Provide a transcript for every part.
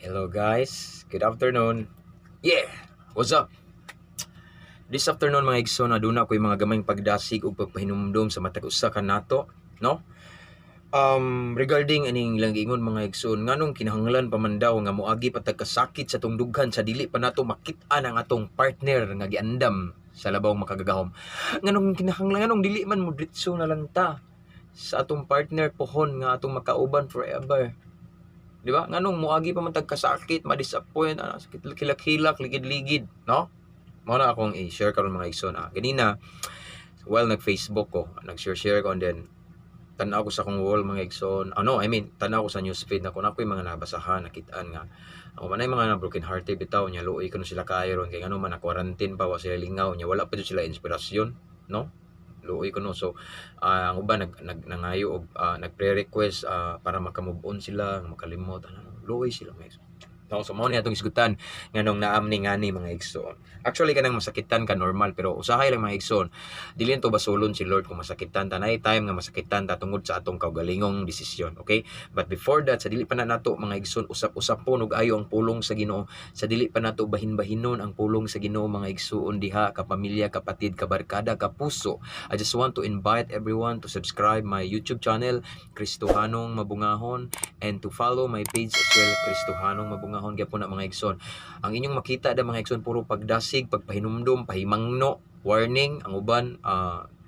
Hello guys, good afternoon. Yeah, what's up? This afternoon, mga igsoon, aduna ko'y mga gamayng pagdasig ug pagpahinumdom sa matag usa kanato, no? Regarding aning ilang giingon, mga igsoon, nganong kinahanglan pa man daw nga moagi pa tag kasakit sa atong dughan sa dili pa nato makit-an ang atong partner nga giandam sa labaw makagagahom. Nganong kinahanglan, nganong dili man mo diretso na lang ta sa atong partner pohon nga atong makauban forever? Di ba? Nganong moagi pa man tag kasakit, ma-disappoint, ano, sakit, kilak-hilak, ligid-ligid, no? Mao na akong i-share karon, mga igsoon. Ah, ganina, while nag-Facebook ko, nag-share-share ko and then tanaw ko sa akong wall, mga igsoon. Ano, I mean, tanaw ko sa newsfeed na kung ako yung mga nabasahan, nakitaan nga ako man ay mga na broken hearted bitaw nya, luoy kuno sila kaayo ron kay ngano man na quarantine pa, wa sila lingaw nya, wala pa jud sila inspirasyon, no? Luoy kuno. So ang uban nag, nag nangayo og nagpre-request para maka-move on sila, makalimot ano, luoy sila, mga igsoon. No, so mao ni atong isgutan nganong naam ni ngani, mga igsoon. Actually, kanang masakitan ka, normal, pero usahay lang, mga igsoon. Dili to basulon si Lord kung masakitan ta. Naay time nga masakitan ta tungod sa atong kaugalingong desisyon, okay? But before that, sa dili pa na nato, mga igsoon, usap-usap po og ayo ang pulong sa Ginoo. Sa dili pa nato bahin-bahinon ang pulong sa Ginoo, mga igsoon diha, kapamilya, kapatid, kabarkada, kapuso. I just want to invite everyone to subscribe my YouTube channel, Kristohanong Mabungahon, and to follow my page as well, Kristohanong Mabungahon gyapon na, mga igsoon. Ang inyong makita da, mga igsoon, puro pagdasig, pagpahinumdom, pahimangno, warning, ang uban,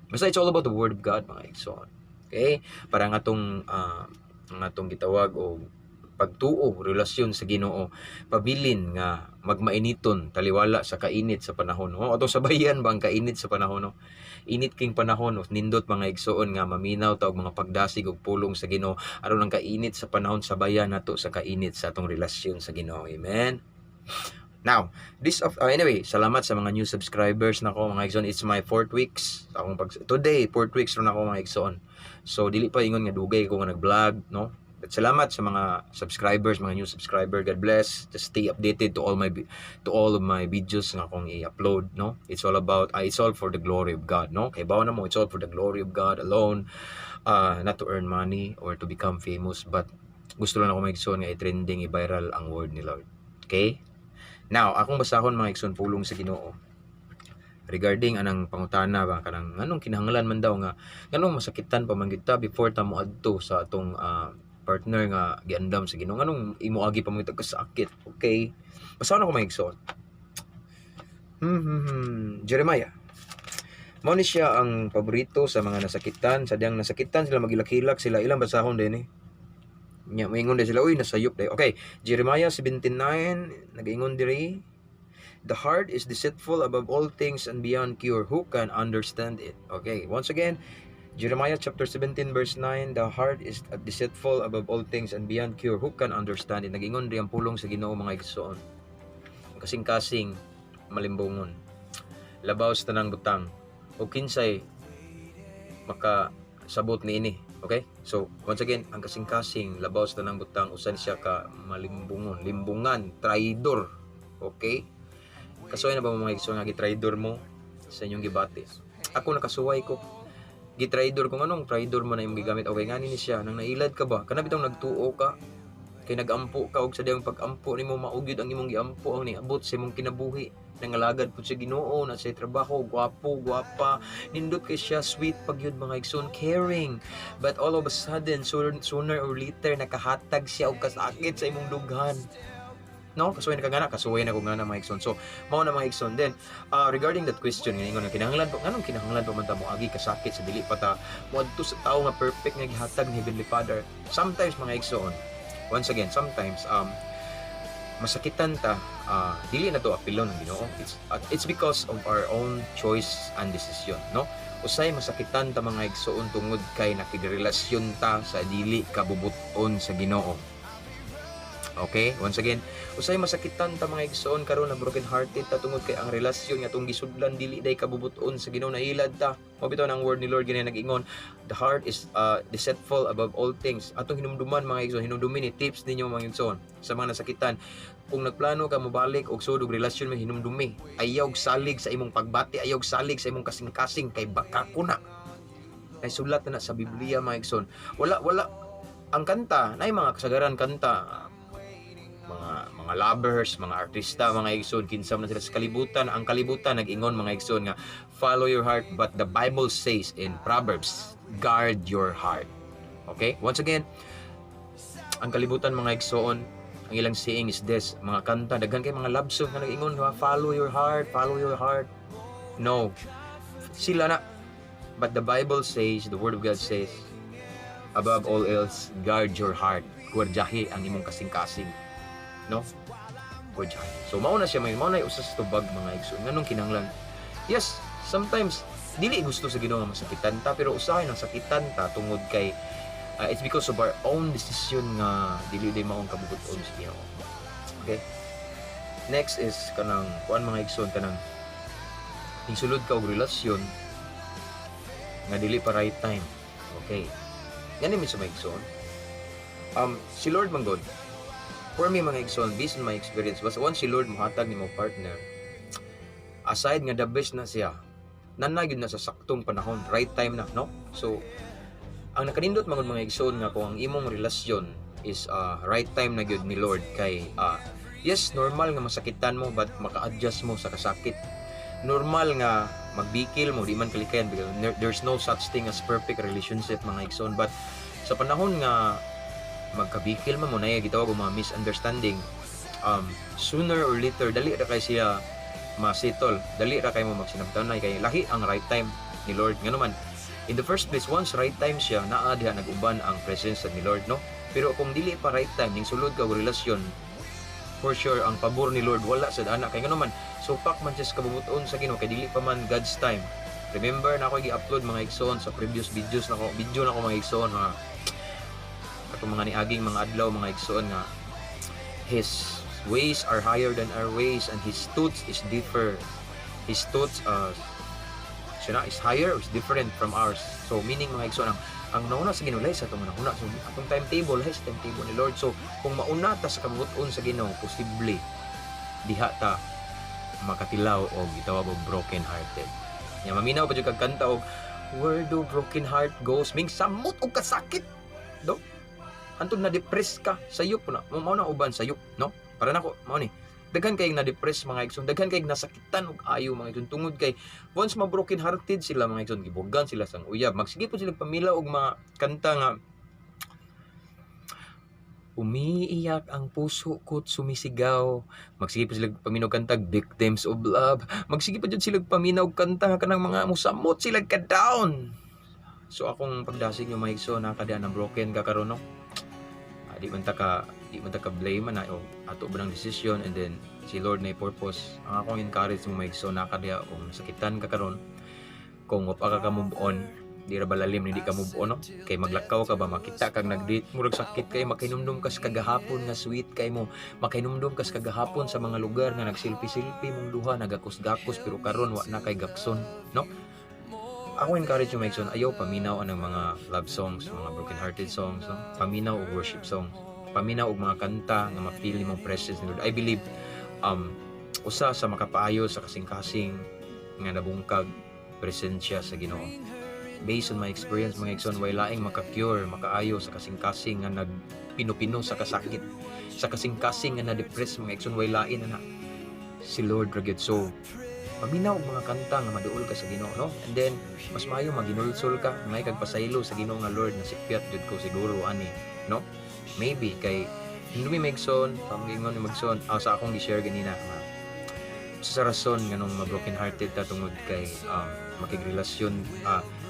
basta it's all about the word of God, mga igsoon. Okay? Para ang atong gitawag og pagtuo, relasyon sa Ginoo, pabilin nga magmainiton taliwala sa kainit sa panahon. No? Atong sabayan ba ang kainit sa panahon, no? Init king panahon, no? Nindot, mga igsoon, nga maminaw ta og mga pagdasig og pulong sa Ginoo aron ang kainit sa panahon sabayan nato sa kainit sa atong relasyon sa Ginoo. Amen. Now, this of anyway, salamat sa mga new subscribers nako, mga igsoon. It's my fourth weeks akong pag today, fourth weeks ron ako, mga igsoon. So dili pa ingon nga dugay ko nga nag-vlog, no? But salamat sa mga subscribers, mga new subscriber. God bless. Just stay updated to all of my videos nga akong i-upload, no? It's all for the glory of God, no? Kay bawo na mo, it's all for the glory of God alone. Not to earn money or to become famous, but gusto lang ako, mga igsoon, nga i-trending, i-viral ang word ni Lord. Okay? Now, akong basahon, mga igsoon, pulong sa Ginoo regarding anang pangutana ba, kanang nganong kinahanglan man daw nga nganong masakitan pa man gyud ta before ta moadto sa atong partner nga giandam sa Ginoo, nganong imoagi pa man gyud ta kasakit. Okay, basahon ako, mga igsoon. Jeremiah. Mao ni siya ang paborito sa mga nasakitan. Sa diyang nasakitan sila, magilak-hilak sila, ilang basahon din eh. Nya moingon din sila, "Uy, nasayop day." Okay, Jeremiah 17:9, nagaingon diri, "The heart is deceitful above all things and beyond cure. Who can understand it?" Okay, once again, Jeremiah chapter 17 verse 9, "The heart is deceitful above all things and beyond cure. Who can understand it?" Nagingon diri ang pulong sa Ginoo, mga igsoon. Ang kasing-kasing malimbongon. Labaw sa tanang butang. O kinsay makasabot niini. Okay? So, once again, ang kasing-kasing labaw sa tanang butang, usan siya ka malimbungon, limbungan, traidor. Okay? Kasuway na ba mo, mga igsoon, nga gitraidor mo sa inyong gibati? Ako, nakasuway ko. Gitraidor ko. Nganong traidor mo na imong gigamit? Okay, ngani ni siya nang nailad ka ba? Kana bitong nagtuo ka kay nagampo ka og sa diyang pag-ampo nimo mao gyud ang imong giampo ang niabot sa imong kinabuhi. Nangalagad pud sa Ginoo na sa trabaho, gwapo, gwapa, nindot kay siya, sweet pag yun, mga igsoon, caring. But all of a sudden, sooner or later, nakahatag siya og kasakit sa imong dughan, no? Kasuway na ka ngana, kasuway na ko ngana, mga igsoon. So mao na, mga igsoon. Then regarding that question nga ingon nga kinahanglan pa, nganong kinahanglan pa man ta moagi kasakit sa dili pa ta moadto sa tawo nga perfect nga gihatag ni Heavenly Father. Sometimes, mga igsoon, once again, sometimes masakitan ta, dili na to apilon ng Ginoo. It's because of our own choice and decision, no? Usay masakitan ta, mga igsoon, tungod kay nakigrelasyon ta sa dili kabubuton sa Ginoo. Okay? Once again, usay masakitan ta, mga igsoon, karon na broken hearted ta tungod kay ang relasyon nga atong gisudlan dili day kabubuton sa Ginoo, nailad ta. Mao bitaw ang word ni Lord gani nag-ingon, "The heart is deceitful above all things." Atong hinumduman, mga igsoon, hinumdumi ni tips ninyo, mga igsoon, sa mga nasakitan. Kung nagplano ka mobalik og sud og relasyon mo, hinumdumi. Ayaw salig sa imong pagbati, ayaw salig sa imong kasing-kasing kay baka kuna. Kay sulat na na sa Biblia, mga igsoon. Wala wala ang kanta, nay mga kasagaran kanta mga Mga lovers, mga artista, mga igsoon, kinsa man sila sa kalibutan, ang kalibutan nag-ingon, mga igsoon, nga follow your heart, but the Bible says in Proverbs, guard your heart. Okay? Once again, ang kalibutan, mga igsoon, ang ilang saying is this, mga kanta, daghan kay mga love song nga nag-ingon nga follow your heart, follow your heart. No. Sila na. But the Bible says, the Word of God says, above all else, guard your heart. Gwardyahi ang imong kasing-kasing. No? Gwardyahi. So mao na siya, may mao na usa sa tubag, mga igsoon. Nganong kinahanglan? Yes, sometimes dili gusto sa Ginoo nga masakitan ta, pero usahay nang sakitan ta tungod kay it's because of our own decision nga dili day maong kabubut-on sa Ginoo. Okay? Next is kanang kuan, mga igsoon, kanang sulod ka og relasyon nga dili pa right time. Okay. Gani mi sa mga igsoon. Si Lord man gud. For me, mga igsoon, based on my experience, basta once si Lord mohatag nimo partner, aside nga the best na siya, nana gyud na sa saktong panahon, right time na, no? So, ang nakanindot man gud, mga igsoon, nga kung ang imong relasyon is right time na gyud ni Lord kay yes, normal nga masakitan mo, but maka-adjust mo sa kasakit. Normal nga magbikil mo, di man kalikayan because there's no such thing as perfect relationship, mga igsoon, but sa panahon nga magkabikil man mo na gitawag og mga misunderstanding, sooner or later dali ra kay siya masettle, dali ra kay mo magsinabtanay kay lahi ang right time ni Lord. Ngano man, in the first place, once right time siya, naa diha nag-uban ang presence ni Lord, no? Pero kung dili pa right time ning sulod ka og relasyon, for sure ang pabor ni Lord wala sa ana kay ngano man supak man siya sa kabubuton sa Ginoo kay dili pa man God's time. Remember na ako gi-upload, mga igsoon, sa previous videos nako, video nako, mga igsoon, mga atong mga niaging mga adlaw, mga igsoon, nga His ways are higher than our ways and His thoughts is differ. His thoughts siya na is higher or is different from ours. So meaning, mga igsoon, ang nauna sa Ginoo sa atong nauna. So atong timetable lahi sa timetable ni Lord. So kung mauna ta sa kabubuton sa Ginoo, posible diha ta makatilaw og gitawag og broken hearted. Nya maminaw pa jud kag kanta og "Where Do Broken Heart Goes", ming samot og kasakit do hantod na depress ka, sayop na mo, mao na uban sayop, no? Para nako mao ni daghan kay na depress, mga igsoon, daghan kay nasakitan og ayo, mga igsoon, tungod kay once ma broken hearted sila, mga igsoon, gibugan sila sang uyab, magsige po sila pamila og mga kanta nga "Umiiyak ang puso ko't sumisigaw". Magsige pa sila paminaw kantag "Victims of Love". Magsige pa jud sila paminaw kanta nga kanang mga musamot sila ka down. So akong pagdasig yung mga igsoon, nakadaan na broken ka karon, no? Ah, di man ta ka blame man na o ato ba ng decision and then si Lord na purpose. Ang akong encourage mo, mga igsoon, nakadiya kung sakitan ka karon, kung wa pa ka move on, di ra balalim ni di ka move on, no? Kay maglakaw ka ba, makita kag nag-date, murag sakit kay makahinumdum ka sa kagahapon nga sweet kay mo, makahinumdum ka sa kagahapon sa mga lugar nga nagselfie-selfie mong duha, nagakos-gakos, pero karon wa na kay gakson, no? Ako encourage yung mga igsoon, ayaw paminaw ang mga love songs, mga broken hearted songs, no? Paminaw og worship songs, paminaw og mga kanta nga ma-feel nimong presence ni Lord. I believe usa sa makapaayo sa kasing-kasing nga nabungkag, presensya sa Ginoo. Based on my experience, mga igsoon, way laing maka-cure, makaayo sa kasing-kasing nga nagpino-pino sa kasakit, sa kasing-kasing nga na-depress, mga igsoon, way lain na si Lord ra gyud. So paminaw og mga kanta nga maduol ka sa Ginoo, no? And then mas maayo maginulsol ka, may kag pasaylo sa Ginoo nga, "Lord, nasipyat jud ko siguro ani," no? Maybe kay hindi mi megson pamagingon ni Magson, sa akong gi-share ganina nga sa rason nganong ma-broken hearted ta tungod kay makigrelasyon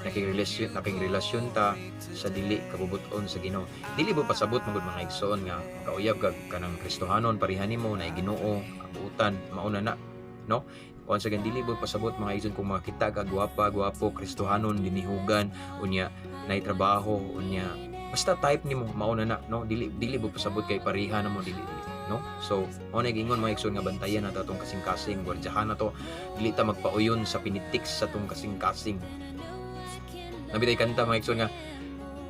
nakigrelasyon ta sa dili kabubuton sa Ginoo. Dili ba pasabot magud, mga igsoon, nga makauyab kag kanang Kristohanon, pareha nimo na Ginoo ang buutan, mauna na, no? Once again, dili ba pasabot, mga igsoon, kung makita ka gwapa, gwapo, Kristohanon, linihugan, unya nay trabaho, unya basta type nimo, mauna na, no? Dili ba pasabot kay pareha na mo, dili dili, no? So mao na gingon, mga igsoon, nga bantayan na atong kasing-kasing, gwardyahan na to, dili ta magpauyon sa pinitik sa atong kasing-kasing. Nabitay kanta, mga igsoon, nga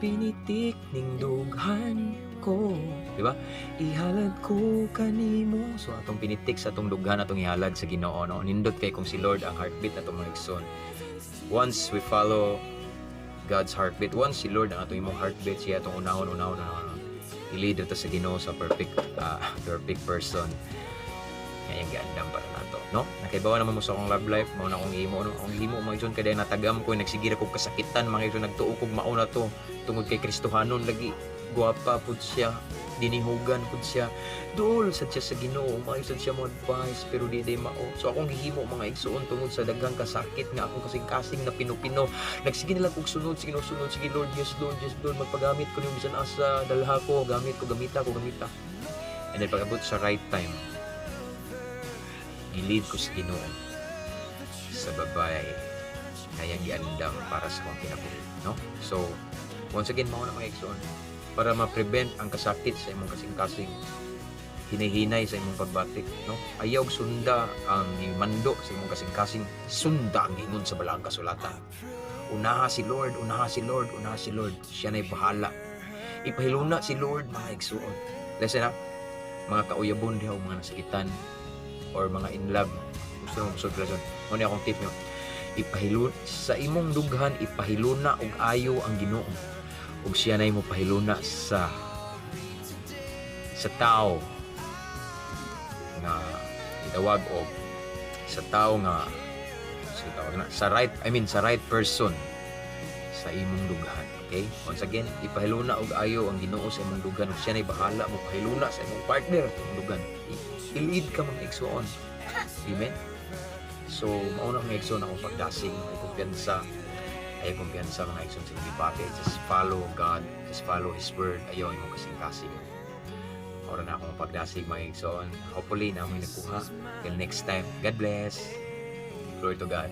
"Pinitik ning dughan ko", di ba? "Ihalad ko kanimo." So atong pinitik sa atong dughan, atong ihalad sa Ginoo, no? Nindot kay kung si Lord ang heartbeat natong, mga igsoon. Once we follow God's heartbeat, once si Lord ang atong imong heartbeat, siya atong unahon, unahon, unahon. I-lead ta sa Ginoo sa perfect person nga iyang giandam para nato, no? Nakaibaw naman mo sa akong love life, mao na akong himo, no? Akong himo, mga igsoon, kay natagam ko, nagsige ra kog kasakitan, mga igsoon, nagtuo kog mao na to tungod kay Kristohanon lagi, guwapa pud siya, dinihugan pud siya, duol sad siya sa Ginoo, maayo sad siya mo advice, pero di day mao. So akong gihimo, mga igsoon, tungod sa daghang kasakit nga akong kasing-kasing na pino-pino, nagsige nila kog sunod sige Ginoo, sunod sige Lord, yes Lord, yes Lord, magpagamit ko nimo bisan asa, dalha ko, gamit ko, gamita ko, gamita. And then pag-abot sa right time, gi-lead ko sa Ginoo sa babae nga iyang giandam para sa akong kinabuhi, no? So once again, mao na, mga igsoon, para ma-prevent ang kasakit sa imong kasing-kasing, hinay-hinay sa imong pagbatik, no? Ayaw og sunda ang mando sa imong kasing-kasing, sunda ang ingon sa Balaang Kasulatan. Unaha si Lord, unaha si Lord, unaha si Lord. Siya na'y bahala. Ipahiluna si Lord, mga igsuon. Listen ha, mga kauyabon diha o mga nasakitan or mga in love, gusto mo musod relasyon. Mao ni akong tip nyo. Ipahilun sa imong dughan, ipahiluna og ayo ang Ginoo. Ug siya na'y mo pahiluna sa tao nga itawag og sa tao nga sa tawag na sa right, I mean, sa right person sa imong dughan. Okay, once again, ipahiluna og ayo ang Ginoo sa imong dughan ug siya na'y bahala mo pahiluna sa imong partner sa imong dughan. I-lead ka, mga igsoon. Amen. So mao na, mga igsoon, akong pagdasig, mga kumpiyansa ay kumpiyansa, mga igsoon, sa imong gibati. Just follow God, just follow His word. Ayaw imong kasing-kasing. Ora na akong pagdasig, mga igsoon. Hopefully naa moy nakuha. Till next time, God bless. Glory to God.